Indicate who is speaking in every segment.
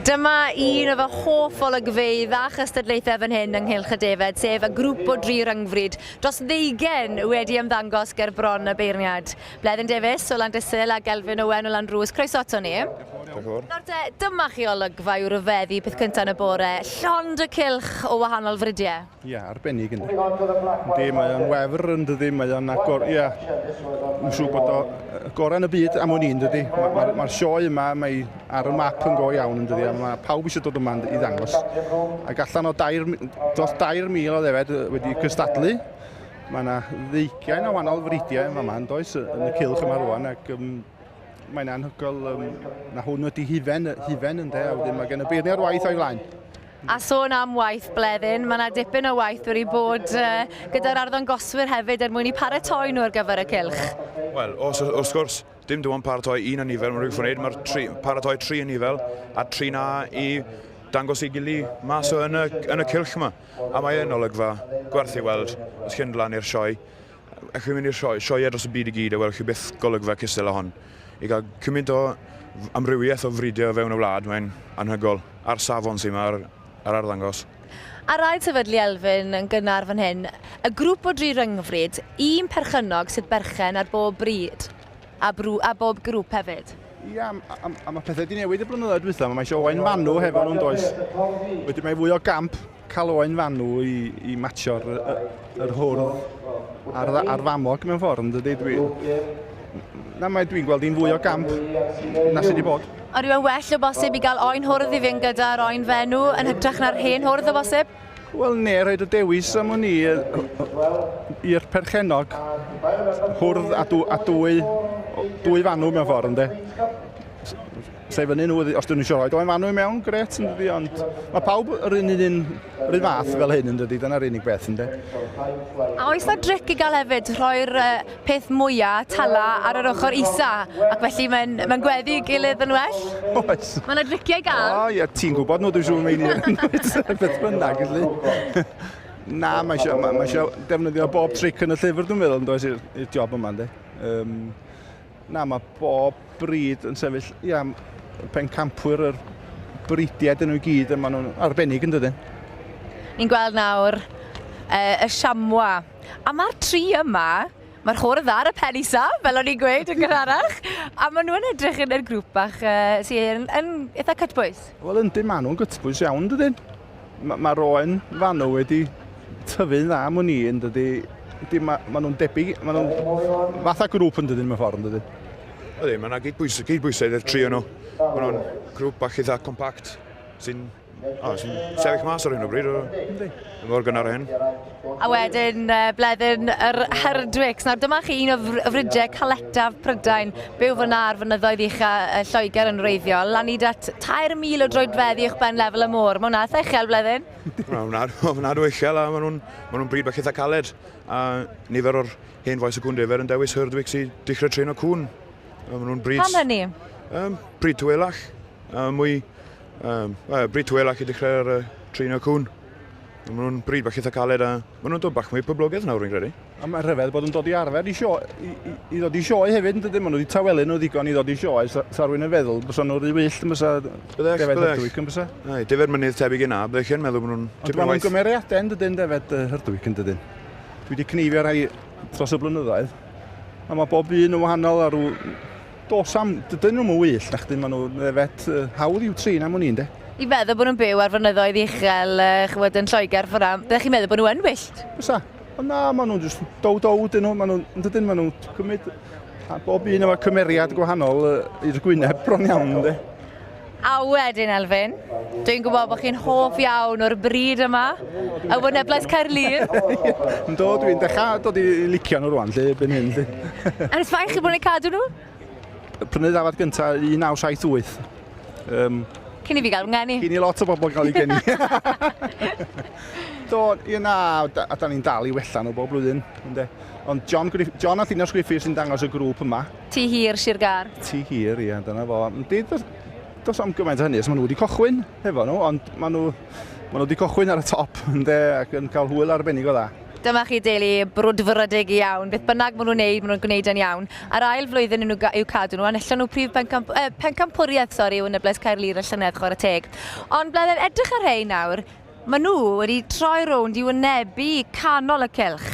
Speaker 1: Dyma un o fy hoff olygfeydd a chystadlaethau fan hyn yng Nghylch y Defaid, sef y grŵp o dri rhyngfryd dros ddeugain wedi ymddangos ger bron y beirniad. Bleddyn Davies o Landysul a Gelfyn Owen o Lanrwst, croeso ato ni.
Speaker 2: Diolch yn fawr.
Speaker 1: Nawr te, dyma chi olygfa i'w ryfeddu peth cyntaf yn y bore, llond y cylch o wahanol fridiau.
Speaker 2: Ie, arbennig yndi. Yndi, mae o'n wefr yn dydi, mae o'n agor, ie. Dwi'n siŵr bod o gorau yn y byd am o'n i'n dydi. Mae'r ma, ma sioe yma, mae ar y map yn go iawn yn dydi, a mae pawb eisiau dod yma i ddangos. Ac allan o dair, dros 3,000 o ddefed wedi cystadlu, mae yna ddeugain o wahanol fridiau yma, yn does, yn y cylch yma rwan, ac um, mae'n anhygoel um, na hwn ydy hufen, hufen ynde, a wedyn mae gen y beirniad waith o'i flaen.
Speaker 1: A sôn am waith Bleddyn, mae yna dipyn o waith wedi bod uh, gyda'r arddangoswyr hefyd er mwyn i paratoi nhw ar gyfer y cylch.
Speaker 3: Wel, os, wrth gwrs, dim dim ond paratoi un anifel, mae'n rhywbeth wneud, mae'r tri, paratoi tri anifel a tri na i dangos i gili mas o yn y, yn y cylch yma. A mae yn olygfa gwerth ei weld os chi'n lan i'r sioe. A chi'n mynd i'r sioe, sioeau dros y byd i gyd a welwch chi byth golygfa cystal â hon. I gael cymaint o amrywiaeth o fridiau o fewn y wlad, mae'n anhygoel. A'r safon sy'n yma ar, ar arddangos.
Speaker 1: A rhaid sefydlu Elfyn yn gynnar fan hyn, y grŵp o dri rhyngfryd, un perchennog sydd berchen ar bob bryd a, brw, a bob grŵp hefyd.
Speaker 2: Ia, a, a, a mae pethau wedi newid y blynyddoedd dwytha, mae eisiau oen fanw hefo nhw'n does. Wedyn mae fwy o gamp cael oen fanw i, i matcho'r yr hwrdd a'r, a'r famog mewn ffordd, yn dydy? Dwi, na, mae dwi'n gweld hi'n fwy o gamp na sydd wedi bod.
Speaker 1: Ond yw e'n well o bosib i gael oen hwrdd i fynd gyda'r oen fenw yn hytrach na'r hen hwrdd o bosib?
Speaker 2: Wel, ne, rhaid y dewis am wn i i'r perchennog hwrdd a, dw, a dwy, dwy fanw mewn ffordd, ynddo? Sef fyny nhw, os dyn nhw eisiau rhoi oen fanw i mewn, gret, yn dydi, ond mae pawb yr un un, yr un fath fel hyn, yn dydi, dyna'r unig beth, ynddi.
Speaker 1: A oes na dric i gael hefyd, rhoi'r uh, peth mwyaf tala ar yr ochr isa, ac felly mae'n mae gweddu i gilydd yn well?
Speaker 2: Oes.
Speaker 1: Mae yna driciau i gael?
Speaker 2: O, ie, ti'n gwybod nhw, dwi'n siŵr mae'n beth bynnag, felly. Na, mae eisiau, mae, mae eisiau defnyddio bob tric yn y llyfr, dwi'n meddwl, yn does, i'r job yma, ynddi. Um, Na, mae bob bryd yn sefyll, ia, pencampwyr yr bridiau dyn nhw i gyd, a maen nhw'n arbennig yn dydyn.
Speaker 1: Ni'n gweld nawr uh, y siamwa. A mae'r tri yma, mae'r chwrdd ar y pen isa, fel o'n i'n gweud yn gynharach, a maen nhw'n edrych yn yr grŵp bach uh, sy'n yn, yn eitha cytbwys.
Speaker 2: Wel, yndyn, maen nhw'n gytbwys iawn, dydyn. Mae'r ma oen fanw wedi tyfu'n dda am wn i, yn dydy. Ydy, mae ma nhw'n debyg, mae nhw'n fatha grŵp yn dydyn mewn ffordd, yn dydyn.
Speaker 3: Ydy, mae yna gyd-bwysau gyd bwysau i'r tri o'n nhw. Mae nhw'n grŵp bach eitha compact sy'n oh, sy sefyll mas ar hyn o bryd. Yndi. Mor gynnar hyn.
Speaker 1: A wedyn uh, bleddyn yr Herdwicks. Nawr dyma chi un o fridiau caletaf Prydain, byw fyna ar fynyddoedd ucha Lloegr yn wreiddiol. Lan hyd at 3,000 o droedfeddi uwch ben lefel y môr. Mae hwnna eitha uchel, bleddyn.
Speaker 3: Mae hwnna ofnadwy uchel a maen nhw'n ma nhw bryd bach eitha caled. A nifer o'r hen fois y cwn defer yn dewis Herdwicks i dechrau trin o cwn. Maen nhw'n bryd...
Speaker 1: Pam hynny?
Speaker 3: Um, bryd tywelach. A mwy... Um, bryd tywelach i dechrau'r uh, trin o cwn. Maen nhw'n bryd bach eitha caled a maen nhw'n dod bach mwy poblogaidd nawr, fi'n credu.
Speaker 2: A mae'n rhyfedd bod yn dod i arfer i sioe, i, i, i ddod i sioe hefyd, yn dydyn? Maen nhw wedi tawelu nhw ddigon i ddod i sioe. Sa, sa rhywun yn feddwl, bysa nhw rhy wyllt yn bysa
Speaker 3: Byddech,
Speaker 2: defed
Speaker 3: byddech.
Speaker 2: Herdwick yn bysa?
Speaker 3: Ai, defed mynydd tebyg i na, byddech chi'n meddwl bod nhw'n
Speaker 2: Ond
Speaker 3: tipyn
Speaker 2: maen nhw'n
Speaker 3: waith.
Speaker 2: gymeriadau yn dydyn, defed Herdwick yn dydyn. Dwi wedi cneifio rhai dros y blynyddoedd, a mae bob un yn wahanol a rhyw... Dos am, dydyn nhw'n wyllt, nach dyn, maen nhw'n ddefed uh, hawdd i'w trin am wn i, ynde?
Speaker 1: I feddwl bod nhw'n byw ar fynyddoedd uchel, uh, chymod, yn Lloegr ffordd byddech chi'n meddwl bod nhw yn wyllt?
Speaker 2: Fysa. Ond na, maen nhw'n just dow dow dyn nhw, maen nhw'n, dydyn, maen nhw'n cymryd, a bob un efo cymeriad gwahanol uh, i'r gwyneb bron iawn, ynddi.
Speaker 1: A wedyn, Elfyn, dwi'n gwybod bod chi'n hoff iawn o'r bryd yma, y Wyneblais Caerlŷr.
Speaker 2: Ynddo, dwi'n dechrau dod i licio nhw rwan, lle, byn hyn, lle.
Speaker 1: Ers faint chi bod yn cadw nhw?
Speaker 2: Prynu ddafad gyntaf 1978.
Speaker 1: Um, Cyn i fi gael ngeni.
Speaker 2: Cyn i lot o bobl gael ei geni. Do, ie na, a da ni'n dal i wella nhw bob blwyddyn. Ynde. Ond John, Griff, John a Llinos Griffiths sy'n dangos y grŵp yma.
Speaker 1: Tŷ Hir, Sir Gâr.
Speaker 2: Tŷ Hir, ie, dyna fo. Yndi, dos, dos am gymaint o hynny, os maen nhw wedi cochwyn hefo nhw, ond maen nhw, maen nhw wedi cochwyn ar y top, ynde, ac yn cael hwyl arbennig o dda.
Speaker 1: Dyma chi deulu brwdfrydig iawn. Beth bynnag maen nhw'n neud, maen nhw'n gwneud yn iawn. A'r ail flwyddyn nhw i'w cadw nhw, enillon nhw prif pencamp eh, pencampwriaeth, sori, yn y Bles Caerlŷr y llynedd, chwarae teg. Ond Bleddyn, edrych ar rhei nawr, maen nhw wedi troi rownd i wynebu canol y cylch.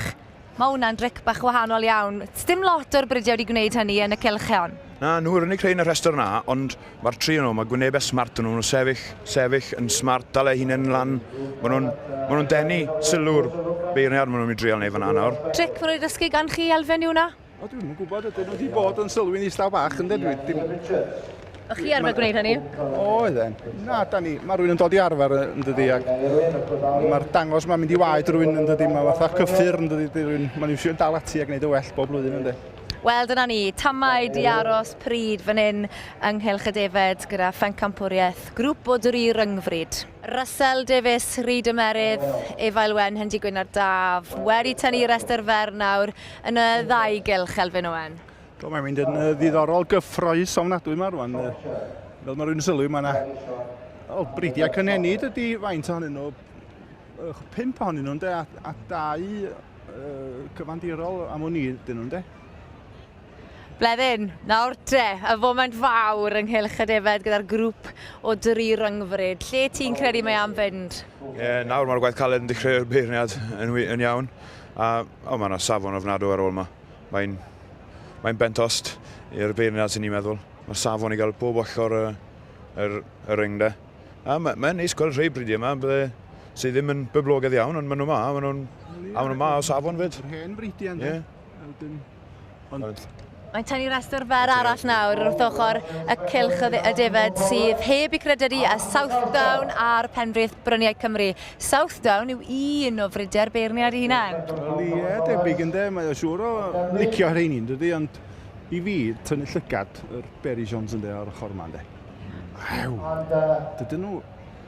Speaker 1: Mae hwnna'n dric bach wahanol iawn. Sdim lot o'r bridiau wedi gwneud hynny yn y cylch hon.
Speaker 3: Na, nhw yw'r unig rhei yn y rhestr 'na, ond mae'r tri o'n nhw, mae gwynebau smart yn nhw, nhw'n sefyll, sefyll yn smart, dal eu hunain lan. Maen nhw'n ma nhw denu sylw'r beirniad maen nhw'n mynd i drial neud fan'na nawr.
Speaker 1: Tric maen nhw wedi dysgu gan chi, Elfyn, yw hwnna?
Speaker 2: O, dwi'm yn gwybod, ydyn nhw wedi bod yn sylwi'n ddistaw bach, yndyn? Dwi dim...
Speaker 1: O'ch chi arfer gwneud hynny?
Speaker 2: Oedden. Na, da ni, mae rhywun yn dod i arfer yn dydi, ac mae'r dangos mae'n mynd i waed rhywun yn dydi, mae fatha cyffur yn dydi, rhywun, mae'n eisiau dal ati a gwneud y well bob blwyddyn ynddi.
Speaker 1: Wel, dyna ni, tamaid i aros pryd fan hyn yng Nghylch y Defaid gyda phencampwriaeth grŵp o dri ryngfryd. Russell Davies, Rhyd y Merydd, Efail Wen, Hendy Gwyn ar Daf, wedi tynnu restr fer nawr yn y ddau gylch, Elfyn Owen.
Speaker 2: Do, mae'n mynd yn ddiddorol gyffroes ofnadwy yma rwan. Fel mae rhywun yn sylwi, mae yna o, bridiau cynhenid ydy faint ohonyn nhw. Pump ohonyn nhw, ynde, a, a dau uh, cyfandirol am wn i dyn nhw, ynde.
Speaker 1: Bleddyn, nawr te, y foment fawr ynghylch y defaid gyda'r grŵp o dri rhyngfryd. Lle ti'n credu mae am fynd?
Speaker 3: Ie, yeah, nawr mae'r gwaith caled yn dechrau'r beirniad yn, yn iawn. A o, mae yna safon ofnadw ar ôl yma. Mae'n mae bentost i'r beirniad sy'n ni'n meddwl. Mae'r safon i gael pob ochr y, yr, y ring de. A mae'n ma neis gweld rhai bridiau yma, bydde, sydd ddim yn byblogaidd iawn, ond maen nhw ma, maen nhw'n, a maen nhw ma o safon fyd.
Speaker 2: Yr hen bridiau, ynddo? Ie.
Speaker 1: Ond... Mae'n tynnu rhestr fer arall nawr wrth ochr y cylch y defaid sydd heb i credydu a Southdown a'r Penfrith Bryniau Cymru. Southdown yw un o fridiau'r beirniad i hunan.
Speaker 2: Wel ie, debyg ynde, mae o siŵr o licio rheini, dydy, ond i fi, tynnu llygad yr Berry Jones ynde o'r ochr yma ynde. Ew, dydyn nhw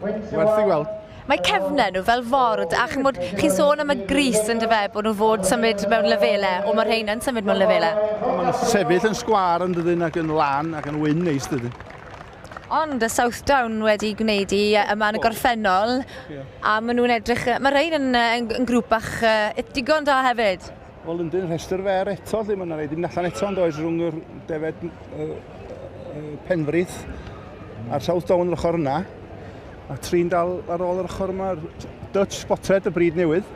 Speaker 2: werth i weld.
Speaker 1: Mae cefnau nhw fel ford, a chymod, chi'n sôn am y gris yn dyfe, bod nhw fod symud mewn lefelau, o mae'r rhein yn symud mewn lefelau.
Speaker 2: Maen nhw'n sefyll yn sgwâr yn dydyn ac yn lan ac yn wyn neis dydyn.
Speaker 1: Ond y Southdown wedi gwneud i yma yn y gorffennol, a maen nhw'n edrych, mae rhein yn, yn, yn grŵp bach digon da hefyd.
Speaker 2: Wel yndyn, rhestr fer eto, lle mae yna rei ddim allan eto, ond oes rhwng yr defed uh, uh, Penfrith a'r South Down yr ochr yna, a tri'n dal ar ôl yr ochr yma, Dutch Spotted, y bryd newydd,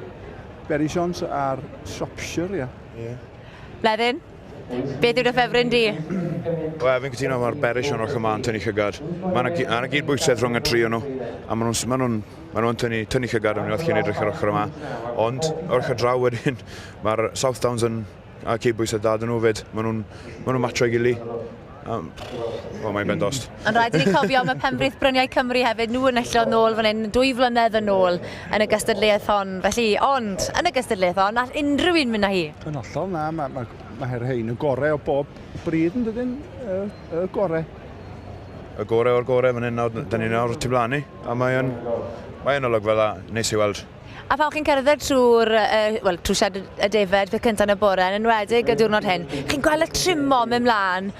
Speaker 2: Berry Jones a'r Shropshire, ia. Yeah.
Speaker 1: Bleddyn, beth yw dy ffefryn di?
Speaker 3: Wel, fi'n cytuno, mae'r Berry Jones ochr yma yn tynnu llygad. Mae yna gyd bwysedd rhwng y tri o'n nhw, a maen nhw'n ma nhw Maen nhw'n tynnu, tynnu llygad am unwaith chi'n edrych ar ochr yma. Ond o'r ochr draw wedyn, mae'r South Downs yn a cyd bwysau da dyn nhw fyd. Maen nhw'n ma nhw matcho i gili. Um, Wel, mae'n ben dost.
Speaker 1: Ond rhaid i ni cofio am y Penbrith Bryniau Cymru hefyd. Nhw yn enillodd nôl fan hyn dwy flynedd yn ôl yn y gystadleuaeth hon. Felly, ond, yn y gystadleuaeth hon, all unrhyw un mynd â hi.
Speaker 2: Yn hollol, na. Mae ma, ma rhain y gorau o bob bryd yn dydyn, y, y gorau.
Speaker 3: Y gorau o'r gorau fan hyn nawr, dyn ni nawr tu blaen ni. A mae yn, mae yn olygfa dda, neis i weld.
Speaker 1: A pan chi'n cerdded trwy'r, uh, wel, trwy sied y defaid peth cyntaf yn y bore, yn enwedig y diwrnod hyn, chi'n gweld y trimo mynd mlaen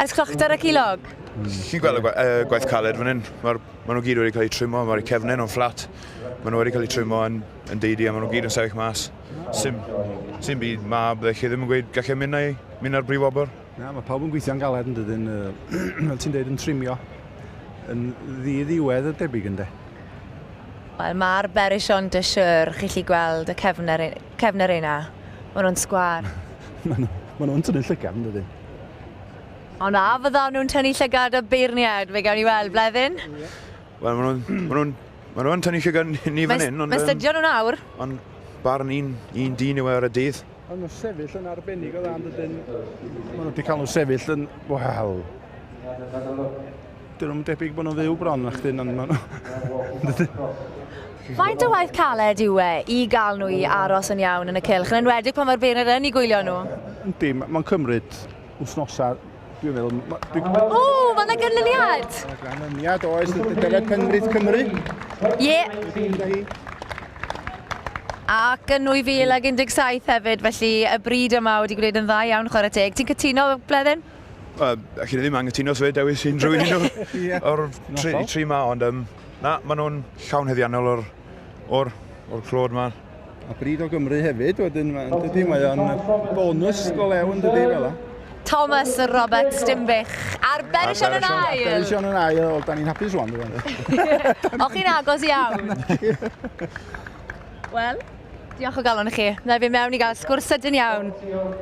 Speaker 1: ers clochter y cilog?
Speaker 3: Chi'n gweld y gwaith caled fan hyn. Mae'r, maen nhw gyd wedi cael eu trimo, mae'r cefnau nhw'n fflat. Maen nhw wedi cael eu trimo yn, yn deidi a maen nhw gyd yn sefyll mas. Sim, sim byd ma, bydde chi ddim yn gweud gallai mynd â'i, mynd â'r brif wobr.
Speaker 2: Na, mae pawb yn gweithio'n galed yn dydyn, fel ti'n dweud, yn trimio. Yn ddi-ddiwedd y debyg ynde.
Speaker 1: Wel, mae'r Berrichon de Sure, chi'n gallu gweld y cefner, cefner yna. Maen nhw'n sgwar.
Speaker 2: Maen nhw, ma nhw'n tynnu llygad, yn dydyn.
Speaker 1: Ond a fydda nhw'n tynnu llygad y beirniad, fe gawn ni weld, Bleddyn?
Speaker 3: Wel, maen nhw'n ma nhw, ma nhw tynnu llygad ni fan hyn.
Speaker 1: Mae'n stydio nhw nawr.
Speaker 3: Ond barn un, un dyn yw e ar y dydd.
Speaker 2: Maen nhw'n sefyll yn arbennig o dda, yn dydyn. Maen nhw wedi cael nhw sefyll yn, wel, Dyn nhw'n debyg bod nhw'n fyw bron na chdi, ond maen nhw...
Speaker 1: Faint o waith caled yw e i gael nhw i aros yn iawn yn y cylch, yn enwedig pan mae'r beirniaid yn eu gwylio nhw?
Speaker 2: Yndi, mae'n cymryd wythnosau, dwi'n meddwl...
Speaker 1: Dwi... O, mae yna ganlyniad!
Speaker 2: Mae yna ganlyniad, oes, Defaid Penrhyd Cymru.
Speaker 1: Ie. Ac yn 2017 hefyd, felly y bryd yma wedi gwneud yn dda iawn, chwarae teg. Ti'n cytuno, Bleddyn?
Speaker 3: Wel, allan i ddim anghytuno os fe dewis unrhyw un nhw o'r tri, tri ma, ond um, na, maen nhw'n llawn heddiannol o'r, or, or clod ma.
Speaker 2: A bryd o Gymru hefyd, wedyn, yn dydy, mae o'n bonus go lew yn dydy fel
Speaker 1: Thomas Roberts Dimbych ar Berision yn ail.
Speaker 2: Berision yn ail, o, da ni'n hapus rwan.
Speaker 1: O chi'n agos iawn. Wel, diolch o galon i chi. Na fi mewn i gael sgwrs sydyn iawn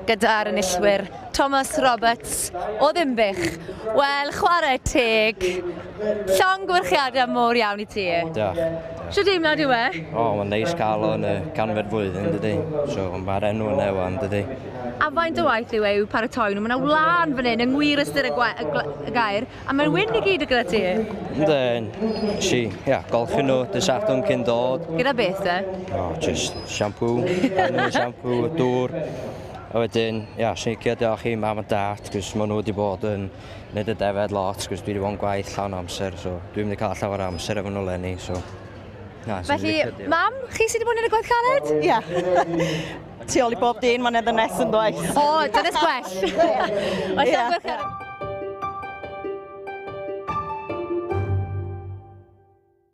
Speaker 1: gyda'r enillwyr. Thomas Roberts o Ddimbych. Wel, chwarae teg. Llongyfarchiadau mowr iawn i ti.
Speaker 4: Diolch.
Speaker 1: Shwt deimlad yw e?
Speaker 4: O, mae'n neis cael o yn y canfed flwyddyn, dydy. So, mae'r enw yna wan, dydy.
Speaker 1: A faint o waith yw e i'w paratoi nhw? Mae yna wlân fan hyn, yng ngwir ystyr y, y, y gair, a mae'n wyn i gyd gyda ti.
Speaker 4: Yndyn, si, ia, golchi nhw dy Sadwrn cyn dod.
Speaker 1: Gyda beth de?
Speaker 4: O, oh, just shampoo, shampoo, dŵr. A wedyn, ia, swn i'n licio diolch i mam a dad, cos maen nhw wedi bod yn neud y defed lot, cos dwi wedi bod yn gwaith llawn amser, so dwi'n mynd i cael llawer o amser efo nhw leni, so... Na,
Speaker 1: Felly, mam, chi sydd wedi bod yn y gwaith caled?
Speaker 5: Ia. Tu ôl i bob dyn, mae'n ddynes yn dweud.
Speaker 1: O, dynes gwell. Oes yeah.